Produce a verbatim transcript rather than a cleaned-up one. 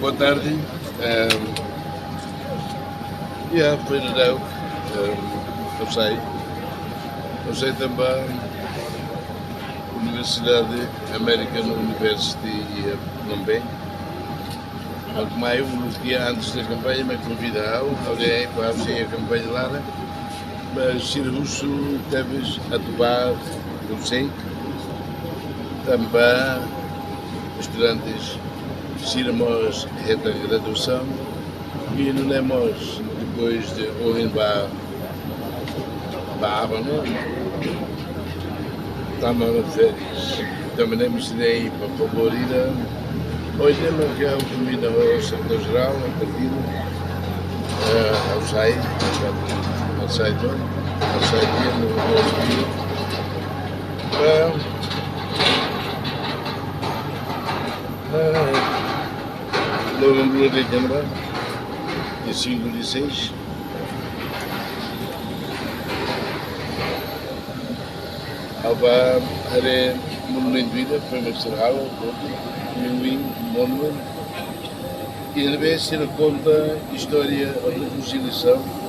Boa tarde. Ehm, yeah, foi no Deu. Ehm, eu sei. Eu sei também Universidade American University e Phnom Penh. Mak mai uluk dia antes da campanha, me convida ao, alguém para fazer a campanha lá, né? Mas serviço tebes atu bá no sei, tanba estudantes sira mós hetan graduasaun, e nune'e mós depois de ohin bá, bá aban, né? Tama na férias. Também nem me sinei para favor ida. Hoje nem me quero comida ao setor geral, ao partido. Eh, ao sai, ao sai, ao sai, ao sai, eh, eh, logo no dia de janeiro, dia cinco, dia seis. Aba are monumentu ida, foi mostrar ao Win Monument. E ele vê se ele conta história da reconciliação